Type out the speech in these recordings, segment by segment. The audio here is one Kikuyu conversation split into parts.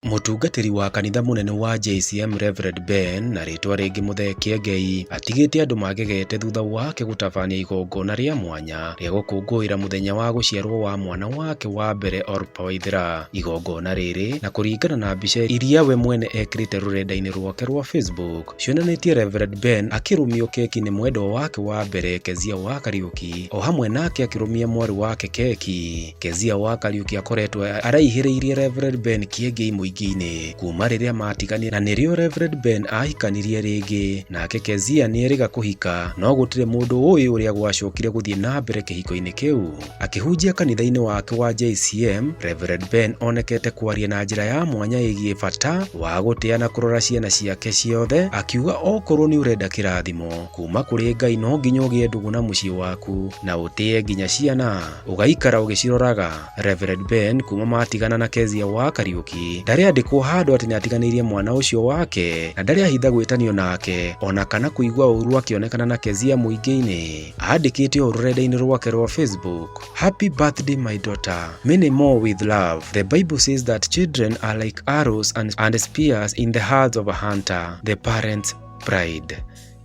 Mũtungatĩri wa kanitha mũnene wa JCM Rev Ben na rĩtwa rĩngĩ Muthee Kiengei atigĩte andũ magegete thutha wake gũtabania igongona rĩa mwanya rĩa gũkũngũĩra mũthenya wa gũciarwo wa mwana wake wa mbere Orpa Waithera. Igongona rĩrĩ na kũringana na mbica iria we mwene ekĩrĩte rũrenda-inĩ rwake rwa Facebook cionanĩtie Rev Ben akĩrũmio keki nĩ mwendwa wake wa mbere Kezia wa Kariũki o hamwe nake akĩrũmia mwarĩ wake keki. Kezia wa Kariũki akoretwo araihĩrĩirie Rev Ben Kiengei mũingĩ-inĩ kuma rĩrĩa matiganire na nĩrĩo Rev Ben ahikanirie rĩngĩ nake Kezia nĩerĩga kũhika no gũtirĩ mũndũ ũĩ ũrĩa gwacokire gũthiĩ na mbere kĩhiko-inĩ kĩu. Akĩhunjia kanitha-inĩ wake wa JCM, Rev Ben onekete kwaria na njĩra ya mwanya ĩgiĩ bata wa gũtĩa na kũrora ciana ciake ciothe akiuga okorwo nĩ ũrenda kĩrathimo kuma kũrĩ Ngai no nginya ũgĩe ndũgũ na mũciĩ waku na ũtĩe nginya ciana ũgaikara ũgĩciroraga. Rev Ben kuma matigana na Kezia wa Kariũki ndarĩ andĩkwo handũ atĩ nĩatiganĩirie mwana ũcio wake na ndarĩ ahitha gwĩtanio nake ona kana kũigua ũru akĩonekana na Kezia mũingĩ-inĩ. Andĩkĩte ũũ rũrenda-inĩ rwake rwa Facebook: Happy birthday my daughter, many more with love. The Bible says that children are like arrows and spears in the hands of a hunter, the parent's pride.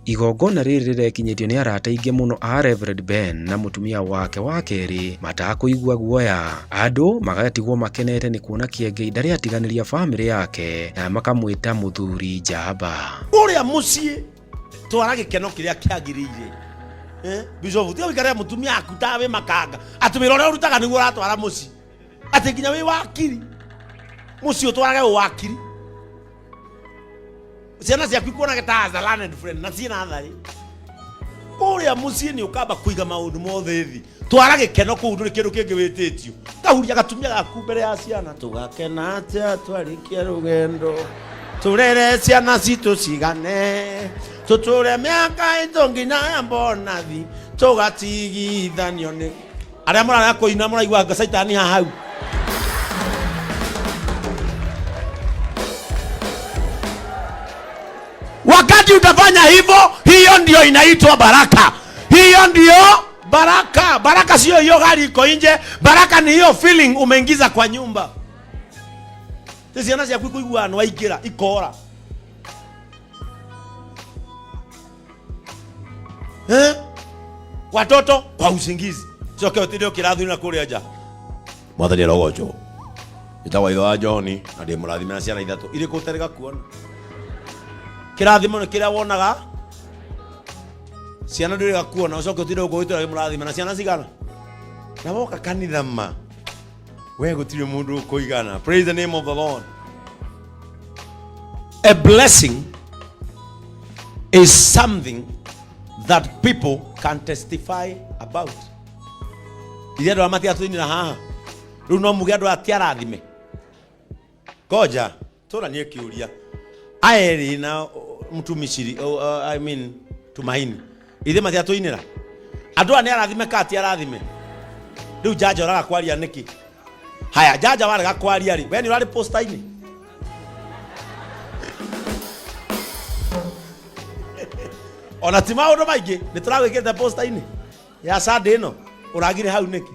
Igongona rĩrĩ rĩrekinyĩtio nĩ arata aingĩ mũno a Rev Ben na mũtumia wake wa kerĩ matakũigua guoya. Andũ magatigwo makenete nĩ kuona Kiengei ndarĩ atiganĩria bamĩrĩ yake na makamwĩta mũthuri njamba. Kũrĩa mũciĩ twara gĩkeno kĩrĩa kĩagĩrĩire. Bishop, tiga ũikare mũtumia aku ta wĩ makanga atĩ wĩra ũrĩa ũrutaga nĩguo ũratwara mũciĩ, atĩ nginya wĩ wakiri mũciĩ ũtwarage ũwakiri, ciana ciaku ikuonage ta as a learned friend na ciĩna tharĩ. Kũrĩa mũciĩ nĩ ũkamba kũiga maũndũ mothe thĩ, twara gĩkeno kũu, ndũrĩ kĩndũ kĩngĩ wĩtĩtio. Kahuria gatumia gaku mbere ya ciana, tũgakena atĩa twarĩkia rũgendo, tũrere ciana citũ cigane, tũtũre mĩaka ĩtũ nginya ya mbonathi, tũgatigithanio nĩ arĩa mũrarega kũina, mũraigua nga caitani haha hau. Wakati utafanya hivyo, hiyo ndio inaitwa baraka. Hiyo ndio baraka. Baraka sio hiyo gari iko nje. Baraka ni hiyo feeling umeingiza kwa nyumba. Ti ciana ciaku ikuigua nĩ waingĩra ikora. Watoto kwa usingizi. Coke ũtinde ũkĩrathurina kũrĩa nja. Mwathani arogocwo. Njĩtagwo ithe wa John na ndĩ mũrathime na ciana ithatũ. Irĩkũ ũterĩga kuona? Kĩrathimo nĩ kĩrĩa wonaga. Ciana ndũrĩga kuona, ũcoke ũtinde gũkũ ũgĩtũra mũrathime na ciana cigana? Na woka kanitha ma. We gũtirĩ mũndũ ũkũigana. Praise the name of the Lord. A blessing is something that people can testify about. Ithe andũ arĩa matigatũinĩra haha rĩu no muge andũ aya ti arathime. Ngoja tũranie kĩũria aya erĩ na mtumishiri, I mean Tumaini, ithe matigatũinĩra andũ aya nĩ arathime kana ti arathime? Rĩu janja ũraga kwaria nĩkĩ? Haya, janja warega kwaria rĩ, we nĩ ũrarĩ posta-inĩ? Ona ti maũndũ maingĩ nĩ tũragwĩkĩrĩte posta-inĩ ya Sunday ĩno, ũragire hau nĩkĩ?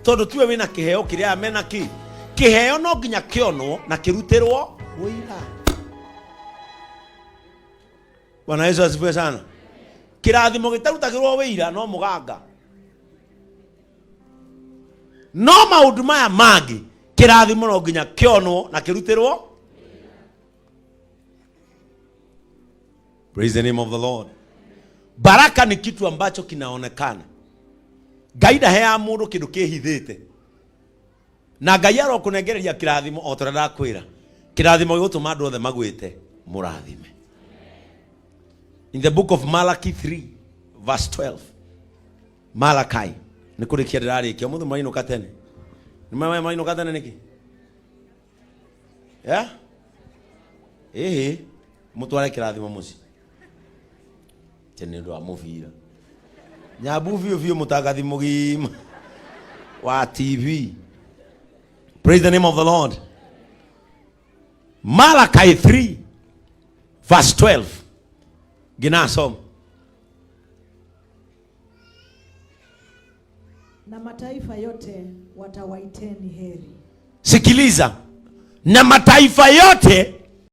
Tondũ tiwe wĩna kĩheo kĩrĩa aya mena kĩ. Kĩheo no nginya kĩonwo na kĩrutĩrwo wũira. Bwana Yesu asifiwe sana. Kĩrathimo gĩtarutagĩrwo wĩira no mũganga. No maũndũ maya mangĩ kĩrathimo no nginya kĩonwo na kĩrutĩrwo. Praise the name of the Lord. Baraka ni kitu ambacho kinaonekana. Ngai ndaheaga mũndũ kĩndũ kĩhithĩte. Na Ngai arokũnengereria kĩrathimo o ta ũrĩa ndakwĩra. Kĩrathimo gĩgũtũma andũ othe magwĩte mũrathime. In the book of Malachi 3 verse 12. Malachi nĩ kũrĩkia ndĩrarĩkia. Ũmũthĩ mwainũka tene. Nĩ mwainũka tene nĩkĩ? Yeah? Ĩhĩ, mũtware kĩrathimo mũciĩ. Tene nĩ ũndũ wa mũbira. Nyambu biũ biũ mũtangathi mũgima wa TV. Praise the name of the Lord. Malachi 3 verse 12. Ngina soma. Na mataifa yote watawaiteni heri. Sikiliza. Na mataifa yote